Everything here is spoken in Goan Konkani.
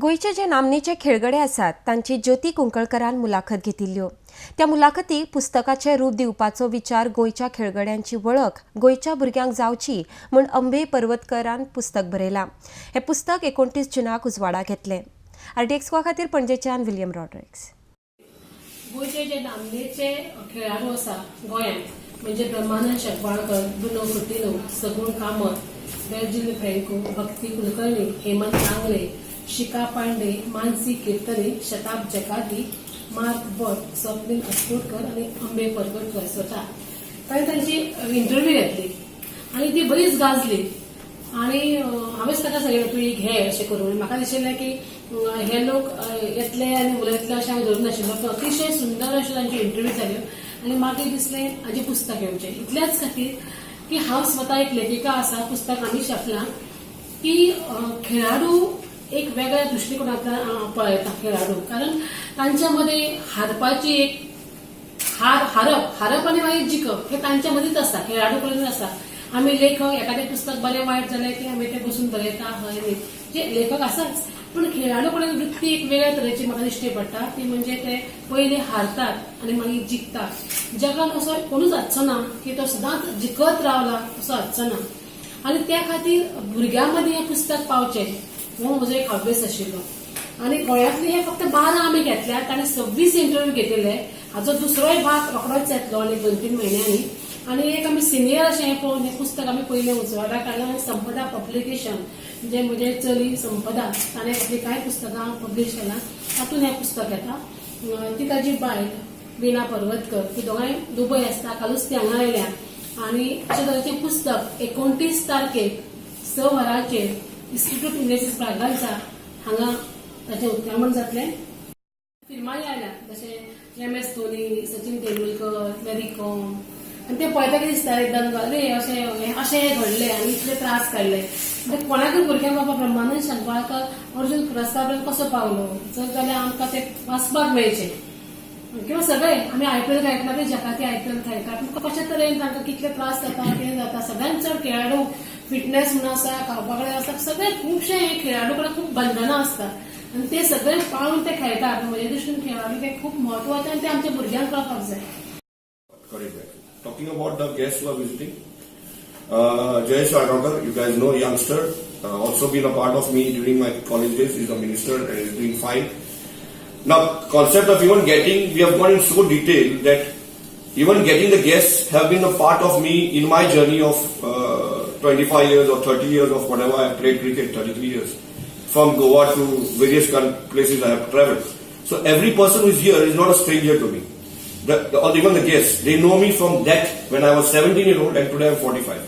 गोंयचे जे नामनेचे खेळगडे आसात तांची ज्योती कुंकळकरान मुलाखत घेतिल्ल्यो. त्या मुलाखतीक पुस्तकाचें रूप दिवपाचो विचार गोंयच्या खेळगड्यांची वळख गोंयच्या भुरग्यांक जावची म्हूण अंबे पर्वतकरान पुस्तक बरयलां. हें पुस्तक 29 जुनाक उजवाडाक येतलें. आरटीएक्स गोवा खातीर पणजेच्यान विलियम रॉड्रिक्स. गोंयचे जे नामनेचे खेळाडू आसा गोंयांत, म्हणजे ब्रह्मानंद शंखवाळकर, ब्रुनो कुतिन्हो, सगुण कामत, बेर्जिल फ्रँको, भक्ती कुलकर्णी, हेमंत आंगले, शिखा पांडे, मानसी किर्तनी, शताब जकाती, मार्क भट, स्वप्नील अस्कोटकर आनी अंबे पर्वतकर स्वता, तांणी तांची इंटरव्यू घेतली आनी ती बरीच गाजली. आनी हांवेंच ताका सांगिल्लें, तूं ही घे अशें करून. म्हाका दिशिल्लें की हे लोक येतले आनी उलयतले अशें हांवें धरून नाशिल्लो, पूण अतिशय सुंदर अश्यो तांच्यो इंटरव्यू जाल्यो आनी मागीर दिसलें हाजें पुस्तक येवचें, इतल्याच खातीर की हांव स्वता एक लेखिका आसा, पुस्तक आमी छापलां की खेळाडू एक वेगळ्या दृश्टिकोनांतल्यान पळयता खेळाडू, कारण तांच्या मदें हारपाची एक हार, हारप हारप आनी मागीर जिखप हे तांच्या मदींच आसता, खेळाडू कडेन आसता. आमी लेखक एखादें पुस्तक बरें वायट जालें की आमी तें बसून बरयता, हय न्ही, जे लेखक आसाच, पूण खेळाडू कडेन वृत्ती एक वेगळ्या तरेची म्हाका दिश्टी पडटा. ती म्हणजे ते पयलीं हारतात आनी मागीर जिखतात. जगान असो कोणूच आसचो ना की तो सदांच जिखत रावला, असो आसचो ना. आनी त्या खातीर भुरग्यां मदीं हें पुस्तक पावचें हो म्हजो एक हावेस आशिल्लो. आनी गोंयांतली हे फक्त 12 आमी घेतल्यात, ताणें 26 इंटरव्यू घेतिल्ले. हाचो दुसरोय भाग रोखडोच येतलो आनी 2-3 म्हयन्यांनी. आनी एक आमी सिनियर अशें हें पळोवन हें पुस्तक आमी पयलें उजवाडाक हाडलें. आनी संपदा पब्लिकेशन, जे म्हजें चली संपदा, ताणें आपलीं कांय पुस्तकां पब्लिश केलां, तातूंत हें पुस्तक येता. ती ताजी बायल वीणा पर्वतकर, ती दोगांय दुबय आसता. कालूच ती हांगा आयल्या. आनी अशे तरेचें पुस्तक 29 तारखेक 6 वरांचेर इन्स्टिट्यूट मिनेझीस ब्रागांझा हांगा ताचें उक्तावण जातलें. फिल्मांय आयल्या, जशें एम एस धोनी, सचिन तेंडुलकर, मेरी कॉम. आनी ते पळयता कितें दिसता, रे दंगल रे, अशें अशें हें घडलें आनी इतले त्रास काडले. म्हणजे कोणाकूय भुरग्यांक बाबा ब्रह्मानंद शंखवाळकर अर्जुन पुरस्कार पर्यंत कसो पावलो जर जाल्यार आमकां ते वाचपाक मेळचें. किंवा सगळे आमी आयपीएल खेळटना ते जकाती आयपीएल खेळटा, पूण कशे तरेन तांकां कितले त्रास जाता, कितें जाता. सगळ्यांत चड खेळाडू फिटनेस म्हणून आसा, खावपा कडेन आसा, सगळे खुबशे हे खेळाडू कडेन खूब बंधनां आसता आनी ते सगळे पाळून ते खेळटात. म्हज्या दृश्टीन खेळाडू ते खूब म्हत्वाचे आनी ते आमच्या भुरग्यांक कळपाक जाय. Correct. Talking about the guests who are visiting, Jayesh Salgaonkar, you guys know, youngster, also been a part of me during my college days. He's a minister and is doing fine. Now, concept of even getting, we have gone in so detail that even getting the guests have been a part of me in my journey of 25 years or 30 years of whatever I have played cricket, 33 years. From Goa to various places I have traveled. So every person who is here is not a stranger to me. Or even the guests, they know me from that when I was 17-year-old and today I am 45.